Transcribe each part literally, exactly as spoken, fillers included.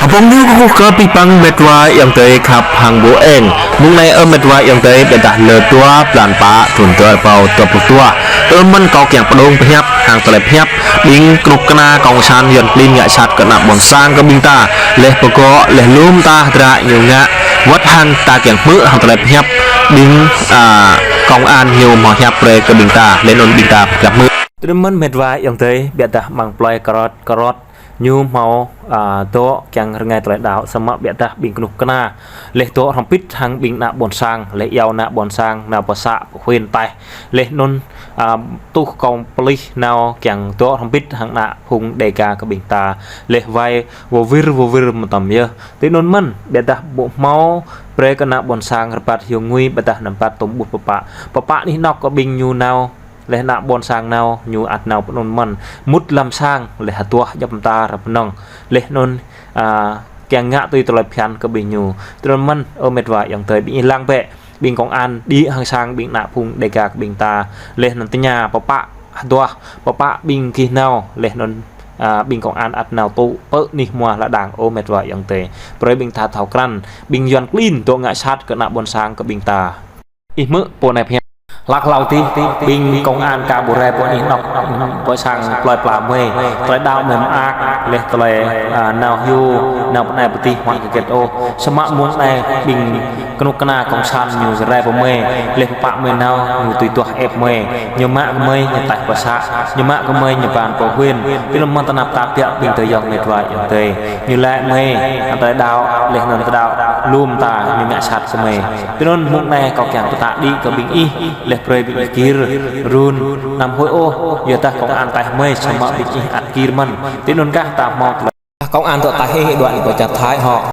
Hơbông ñu kơkuh kơ abih bang met wa ayŏng adơi khăp hăng ƀu eng. Mơ̆ng anai ơ met wa ayŏng adơi, biă dah lơ dua blan pă thŭn dua rơbâo dua pluh dua. Tơl mơ̆n kâo kiăng pơdŏng pơhiăp hăng tơlơi pơhiăp ƀing kơnuk kơna kông sản Yuan klin ngă sat kơ ană ƀôn sang kơ ƀing ta. Laih pơgŏ, laih lŏm ta hơdră ñu ngă. Wơ̆t hăng ta kiăng hmư̆ hăng tơlơi pơhiăp ƀing, a, kông an ñu hmâo hiăp brơi kơ ƀing ta. Laih anŭn ƀing ta pơhiăp hmư̆. Tơl mơ̆n met wa ayŏng adơi, biă dah amăng plơi Krot, Krot ñu hmâo, a, dŏ kiăng rơngai tơlơi đaŏ, samơ̆ biă dah ƀing kơnuk kơna. Laih dŏ hrŏm hơbĭt hăng ƀing ană ƀôn sang, laih iâu ană ƀôn sang, nao pơ să, pơ huyện taih. Laih anŭn, a, tuh kông pơlih nao kiăng dŏ hrŏm hơbĭt hăng ană phung Đêga kơ ƀing ta. Laih wai wơwir wơwir mơtam yơh. Tui anŭn mơ̆n, biă dah ƀu hmâo brơi kơ ană ƀôn sang rơbat hyu ngui, biă dah anăm rơbat tơm ƀuh pơpă. Pơpă anih anŏ kơ ƀing ñu nao, laih ană ƀôn sang nao, ñu ăt nao pơ anŭn mơ̆n. Mŭt lăm sang, laih hơduah djŏp mơta rơbơnơ̆ng. Laih anŭn, a, kiăng ngă tui tơlơi phiăn kơ ƀing ñu. Tui anŭn mơ̆n, ơ met wa ayŏng adơi, ƀing ih lăng bĕ. Ƀing kông an đĭ hăng sang ƀing ană phung Đêga kơ ƀing ta. Laih anŭn tơña pơpă hơduah, pơpă ƀing gih nao. Laih anŭn, a, ƀing kông an ăt nao tŭ pơ anih hmua lŏn đang, ơ met wa ayŏng adơi. Brơi ƀing ta thâo krăn, ƀing Yuan klin dŏ ngă sat kơ ană ƀôn sang kơ ƀing ta. Ih hmư̆ pô anai pơhiăp. Hlak hlâo adih, ƀing kông an ka ƀu rai pơ anih anŏ, pơ sang plơi pla mơi. Tơlơi đaŏ mơi mơak, laih tơlơi, a, nao hyu, nao pơ anai pơ adih huăi hơget ôh. Samơ̆ mơ̆ng anai ƀing kơnuk kơna kông sản ñu rai pơ mơi, laih pơpă mơi nao, ñu tui duah ĕp mơi. Ñu mă kơ mơi, ñu taih pơ să. Ñu mă kơ mơi, ñu ban pơ huyện. Tui anŭn mơ̆n tơnap tap biă ƀing adơi ayŏng met wa ayŏng adơi. Ñu laĭ mơi, hăng tơlơi đaŏ, laih anŭn tơlơi đaŏ lŏm ta, ñu ngă sat kơ mơi. Tui anŭn mơ̆ng anai kâo kiăng pơtă đĭ kơ ƀing ih, laih brơi ƀing ih gir run, anăm huĭ ôh, yua dah kông an taih mơi, samơ̆ ƀing ih ăt gir mơ̆n. Tui anŭn kah ta hmâo tơlơi. Kông an dŏ taih ih, đuaĭ pơ čar Thái hŏ.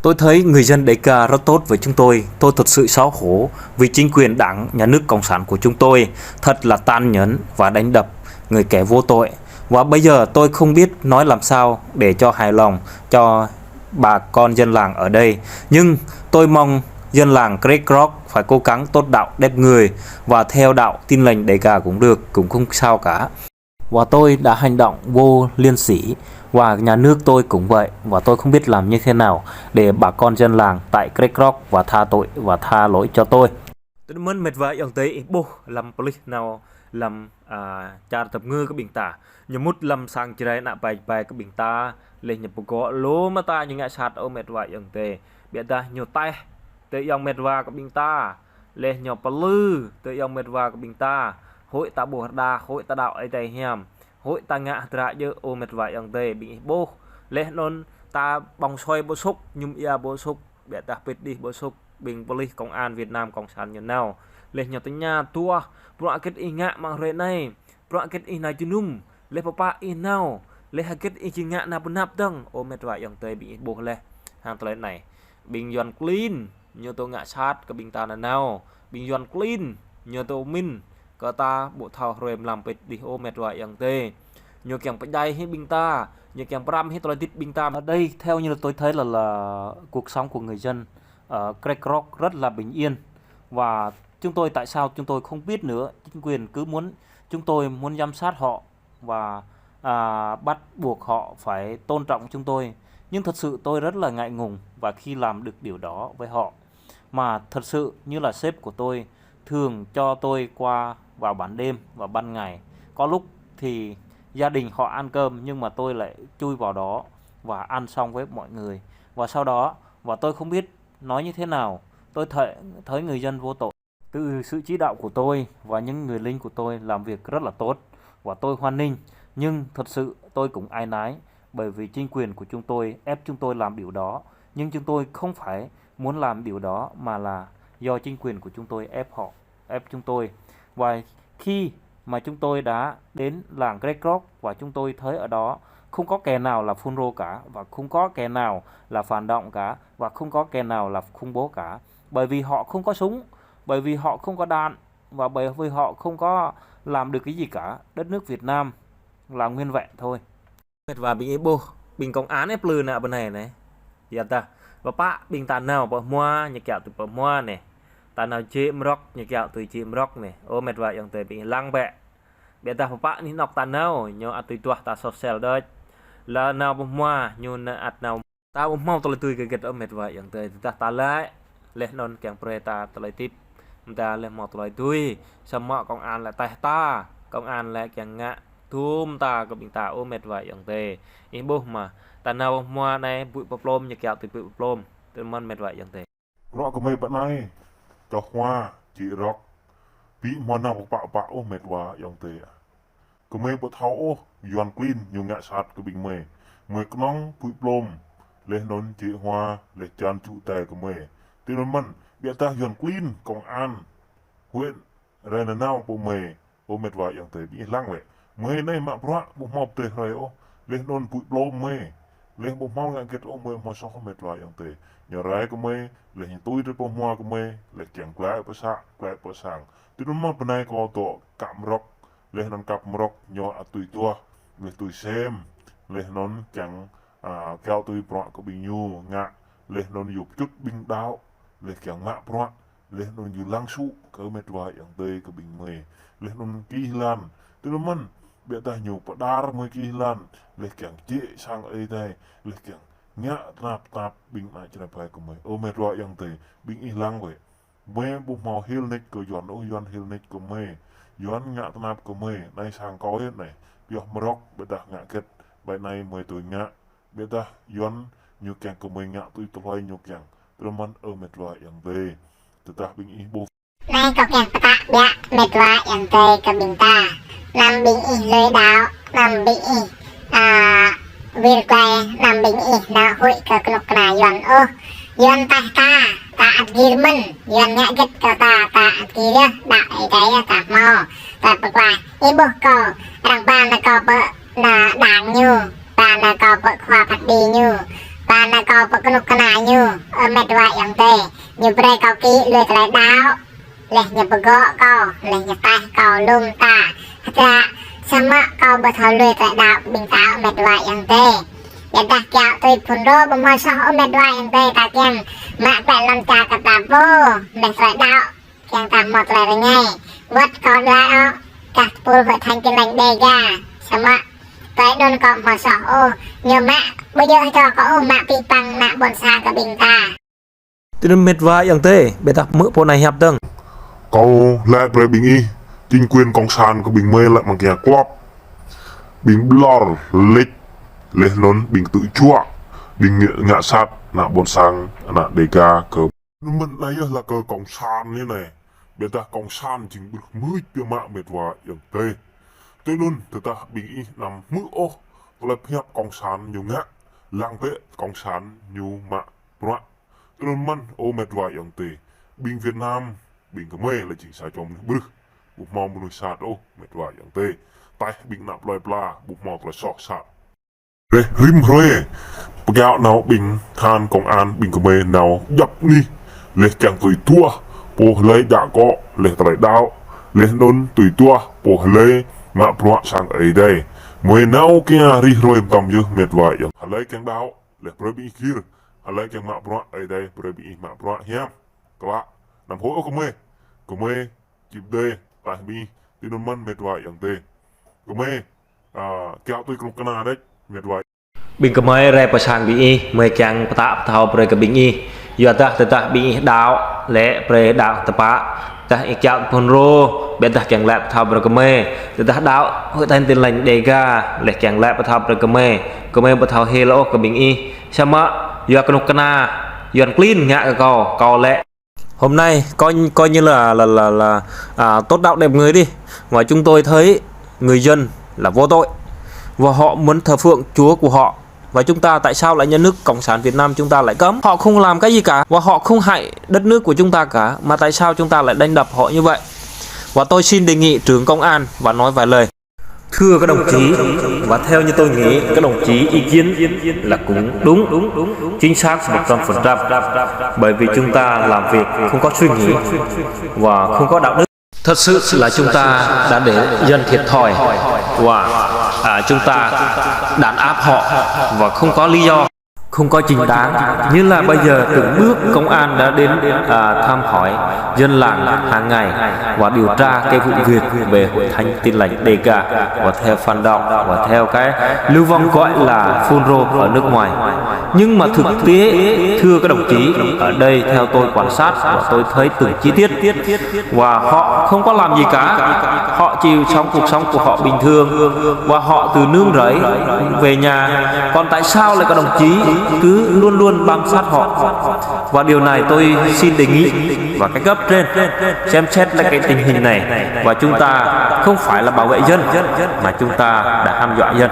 Tôi thấy người dân Đêga rất tốt với chúng tôi. Tôi thật sự xấu hổ vì chính quyền Đảng, Nhà nước Cộng sản của chúng tôi thật là tàn nhẫn và đánh đập người kẻ vô tội. Và bây giờ tôi không biết nói làm sao để cho hài lòng cho bà con dân làng ở đây. Nhưng tôi mong dân làng Krek Krok phải cố gắng tốt đạo đẹp người và theo đạo Tin Lành Đêga cũng được, cũng không sao cả. Và tôi đã hành động vô liêm sỉ, và nhà nước tôi cũng vậy, và tôi không biết làm như thế nào để bà con dân làng tại Krek Krok và tha tội và tha lỗi cho tôi. Tui anŭn mơ̆n met wa ayŏng adơi, ih ƀuh lăm pơlih nao lăm, a, čar Dap Ngư kơ ƀing ta. Ñu mŭt lăm sang Jrai ană ƀai ƀai kơ ƀing ta, laih ñu pơgŏ lŏm mơta ñu ngă sat, ơ met wa ayŏng adơi. Biă dah ñu taih tơ ayŏng met wa kơ ƀing ta. Laih ñu pơlư tơ ayŏng met wa kơ ƀing ta. Huĭ ta ƀuh rơđah, huĭ ta đaŏ Ơi Adai hiam. Huĭ ta ngă hơdră djơ̆, ơ met wa ayŏng adơi, ƀing ih ƀuh. Laih anŭn ta ƀơ̆ng sui ƀu sŭk, mơñum ia ƀu sŭk, biă dah pĭt đih ƀu sŭk, ƀing pơlih kông an Việt Nam kông sản ñu nao. Laih ñu tơña duah, bruă hơget ih ngă amăng hrơi anai, bruă hơget ih nao jơnum, laih pơpă ih nao, laih hơget ih či ngă nao pơ anăp dơ̆ng, ơ met wa ayŏng adơi, ƀing ih ƀuh laih hăng tơlơi anai. Ƀing Yuan klin ñu dŏ ngă sat kơ ƀing ta nanao. Ƀing Yuan klin ñu dŏ pơmĭn kơ ta ƀu thâo hrơi mlam pĭt đih, ơ met wa ayŏng adơi. Ñu kiăng pơdjai hĭ ƀing ta, ñu kiăng pơrăm hĭ tơlơi hơdip ƀing ta. Ở đây theo như là tôi thấy là, là cuộc sống của người dân ở Krek Krok rất là bình yên. Và chúng tôi, tại sao chúng tôi không biết nữa, chính quyền cứ muốn chúng tôi muốn giám sát họ và, à, bắt buộc họ phải tôn trọng chúng tôi. Nhưng thật sự tôi rất là ngại ngùng và khi làm được điều đó với họ. Mà thật sự như là sếp của tôi thường cho tôi qua vào ban đêm và ban ngày. Có lúc thì gia đình họ ăn cơm nhưng mà tôi lại chui vào đó và ăn xong với mọi người. Và sau đó, và tôi không biết nói như thế nào, tôi thấy, thấy người dân vô tội. Từ sự chỉ đạo của tôi và những người lính của tôi làm việc rất là tốt và tôi hoan nghênh, nhưng thật sự tôi cũng áy náy bởi vì chính quyền của chúng tôi ép chúng tôi làm điều đó, nhưng chúng tôi không phải muốn làm điều đó mà là do chính quyền của chúng tôi ép họ, ép chúng tôi. Và khi mà chúng tôi đã đến làng Krek Krok và chúng tôi thấy ở đó không có kẻ nào là phun rô cả và không có kẻ nào là phản động cả và không có kẻ nào là khủng bố cả, bởi vì họ không có súng, bởi vì họ không có đạn và bởi vì họ không có làm được cái gì cả. Đất nước Việt Nam là nguyên vẹn thôi. Met wa ƀing ih ƀuh, ƀing kông an anai pơlư nao pơ anai anai. Yua dah, pơpă ƀing ta nao pơ hmua, ñu kiaŏ tui pơ hmua anai. Ta nao jĕ mrŏk, ñu kiaŏ tui jĕ mrŏk anai. Ơ met wa ayŏng adơi, ƀing ih lăng bĕ. Biă dah pơpă anih anŏk ta nao, ñu ăt tui duah ta soh sel đôč. Lĕ nao ƀu hmua, ñu nao ăt nao. Ta ƀu hmâo tơlơi tui hơget ôh met wa ayŏng adơi. Tơdah ta laĭ, laih anŭn kiăng brơi ta tơlơi hơdip. Mơ̆ ta laih hmâo tơlơi tui. Samơ̆ công an lĕ taih ta. Công an lĕ kiăng ngă. Tum ta kơ ƀing ta ơ met wa ayŏng adơi. Ih ƀuh mơ̆. Ta nao ƀu hmua anai, bui pơplôm, ñu kiaŏ tui bui pơplôm. Tơl mơ̆n met wa ayŏng adơi. Bruă gơmơi ƀơi anai, čoh hua, čih rơ̆k, ƀu hmâo nao pơpă pơpă ôh met wa ayŏng adơi. Gơmơi ƀu thâo ôh, Yuan klin ñu ngă sat kơ ƀing gơmơi. Gơmơi kơnơ̆ng bui pơplôm, laih anŭn čih hua, laih čan čŭ tai gơmơi. Tui anŭn mơ̆n, biă dah Yuan klin, công an, huyện, rai nanao pơ gơmơi, ơ met wa ayŏng adơi, ƀing ih lăng wơ̆t. Gơmơi anai mă bruă, ƀu hmâo pơdơi hrơi ôh, laih anŭn bui pơplôm gơmơi, laih ƀu hmâo ngă hơget ôh, gơmơi hmâo soh met wa ayŏng adơi. Ñu rai kơ gơmơi, laih ñu tui tơlơi pơhmua kơ gơmơi, laih kiăng glaĭ pơ să, glaĭ pơ sang. Tui anŭn mơ̆n bơnai kâo dŏ kăm rơ̆k, laih anŭn kăm rơ̆k, ñu ăt tui duah, laih tui sem, laih anŭn kiăng, a, kiaŏ tui bruă kơ ƀing ñu ngă, laih anŭn yua pơčŭt ƀing đaŏ, laih kiăng mă bruă, laih anŭn ñu lăng sŭ kơ met wa ayŏng adơi kơ ƀing gơmơi. Laih anŭn kih lan. Tui anŭn mơ̆n, biă dah ñu pơđar gơmơi kih lan. Laih kiăng čih sang Ơi Adai. Laih kiăng ngă tơnap tap ƀing ană čơnap pai kơ gơmơi. Ơ met wa ayŏng adơi, ƀing ih lăng wơ̆t. Gơmơi ƀu hmâo hil nik kơ Yuan ôh, Yuan hil nik kơ gơmơi. Yuan ngă tơnap kơ gơmơi. Anai sang kâo yơh anai. Pioh mơrŏk, biă dah ngă hơget. Ƀơi anai gơmơi tui ngă. Biă dah Yuan ñu kiăng kơ gơmơi ngă tui tơlơi ñu kiăng. Tơl mơ̆n ơ met wa ayŏng adơi. Tơdah ƀing ih ƀuh. Anai kâo kiăng pơtă biă met wa ayŏng adơi kơ ƀing ta. Anăm ƀing ih lui đaŏ, anăm ƀing ih, a, wir glai, anăm ƀing ih nao huĭ kơ kơnuk kơna Yuan ôh. Yuan taih ta, ta ăt gir mơ̆n. Yuan ngă hơget kơ ta, ta ăt gir yơh, đaŏ Ơi Adai yơh ta hmâo. Ta pơklaih, ih ƀuh kâo, arăng ba nao kâo pơ ană đảng ñu, ba nao kâo pơ khua phat đi ñu, ba nao kâo pơ kơnuk kơna ñu, ơ met wa ayŏng adơi, ñu brơi kâo kĭ lui tơlơi đaŏ, laih ñu pơgŏ kâo, laih ñu taih kâo lŏm ta, hơdră, samơ̆ kâo ƀu thâo lui tơlơi đaŏ ƀing ta ơ met wa ayŏng adơi. Biă dah kiaŏ tui phun rô ƀu hmâo soh ơ met wa ayŏng adơi ta kiăng, mă klĕ lŏn čar kơ ta pô, laih tơlơi đaŏ, kiăng ta hmâo tơlơi rơngai. Wơ̆t kâo đaŏ, kah tơpul Hội Thánh Tin Lành Đêga. Samơ̆, tơlơi anŭn kâo hmâo soh ôh, ñu mă, ƀu djơ̆ hơčô kâo ôh mă pĭ păng ană ƀôn sang kơ ƀing ta. Tui anŭn met wa ayŏng adơi, biă dah hmư̆ pô anai hiăp dơ̆ng. Kâo laĭ brơi ƀing ih, chính quyền cộng sản kơ ƀing gơmơi laĭ mơ̆ng kiăng klop. Ƀing ƀlŏr, lĕč, laih anŭn ƀing tŭ juă, ƀing ngă, ngă sat, ană ƀôn sang, ană Đêga kơ Anŭn mơ̆n anai yơh laĭ kơ cộng sản anai. Biă dah cộng sản jing ƀrư̆ mưč biă mă met wa ayŏng adơi. Tui anŭn tơdah ƀing ih anăm hmư̆ ôh tơlơi pơhiăp cộng sản ñu ngă, lăng bĕ cộng sản ñu mă bruă. Tui anŭn mơ̆n ơ met wa ayŏng adơi. Ƀing Việt Nam, ƀing gơmơi lĕ jing sa čô mơnuih ƀrư̆. Ƀu hmâo mơnuih sat ôh met wa ayŏng adơi. Taih ƀing ană plơi pla, ƀu hmâo tơlơi soh sat. Rĕh rĭm hrơi, pơkiaŏ nao ƀing than công an ƀing gơmơi nao djăp anih, laih kiăng tui duah, pô hlơi djă akŏ, laih tơlơi đaŏ, laih anŭn tui duah, pô hlơi mă bruă sang Ơi Adai. Gơmơi nao kiăng rĭm hrơi mơtam yơh met wa ayŏng. Hlơi kiăng đaŏ, laih brơi ƀing ih gir, hlơi kiăng mă bruă Ơi Adai, brơi ƀing ih mă bruă hiam. Klă, anăm huĭ ôh gơmơi, gơmơi či pơdơi, taih ƀing ih, tui anŭn mơ̆n met wa ayŏng adơi. Gơmơi, a, kiaŏ tui kơnuk kơna đĕč, met wa. Ƀing gơmơi rai pơ sang ƀing ih, gơmơi kiăng pơtă pơthâo brơi kơ ƀing ih. Yua dah tơdah ƀing ih đaŏ, lĕ brơi đaŏ tơpă. Tơdah ih kiaŏ phun rô, biă dah kiăng lĕ pơthâo brơi gơmơi. Tơdah đaŏ, Hội Thánh Tin Lành Đêga, lĕ kiăng lĕ pơthâo brơi gơmơi. Gơmơi ƀu thâo hil ôh kơ ƀing ih. Samơ̆, yua kơnuk kơna, Yuan klin ngă kơ kâo, kâo lĕ. Hôm nay coi coi như là là là là à, tốt đạo đẹp người đi. Và chúng tôi thấy người dân là vô tội và họ muốn thờ phượng Chúa của họ. Và chúng ta tại sao lại nhà nước Cộng sản Việt Nam chúng ta lại cấm? Họ không làm cái gì cả và họ không hại đất nước của chúng ta cả, mà tại sao chúng ta lại đánh đập họ như vậy? Và tôi xin đề nghị trưởng công an và nói vài lời. Thưa các đồng chí, và theo như tôi nghĩ, các đồng chí ý kiến là cũng đúng, chính xác một trăm phần trăm. Bởi vì chúng ta làm việc không có suy nghĩ và không có đạo đức. Thật sự là chúng ta đã để dân thiệt thòi và à, chúng ta đàn áp họ và không có lý do. Không có chính đáng, như là bây giờ từng bước công an đã đến, à, thăm hỏi dân làng hàng ngày và điều tra cái vụ việc về Hội Thánh Tin Lành Đêga và theo phản động và theo cái lưu vong gọi là FULRO ở nước ngoài. Nhưng mà thực tế, thưa các đồng chí, ở đây theo tôi quan sát và tôi thấy từng chi tiết, và họ không có làm gì cả. Họ chỉ sống cuộc sống của họ bình thường và họ tự nương rẫy về nhà. Còn tại sao lại các đồng chí cứ luôn luôn bám sát họ? Và điều này tôi xin đề nghị và các cấp trên xem xét lại cái tình hình này. Và chúng ta không phải là bảo vệ dân mà chúng ta đã hăm dọa dân.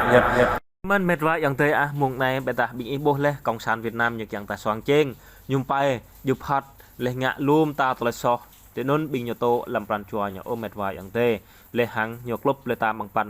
Mơ̆n mĕt wa ayŏng adơi ah, mông anai ƀiădah ƀing ih ƀuh laih, Cộng sản Việt Nam ñu kiăng ta suang čeng, ñu pơai, ñu phat, laih ngă lŏm ta tơlơi soh. Tui anŭn ƀing ñu tŏ lăm pran jua ñu ơ mĕt wa ayŏng adơi. Laih hăng ñu klŭp laih ta mơ̆ng pran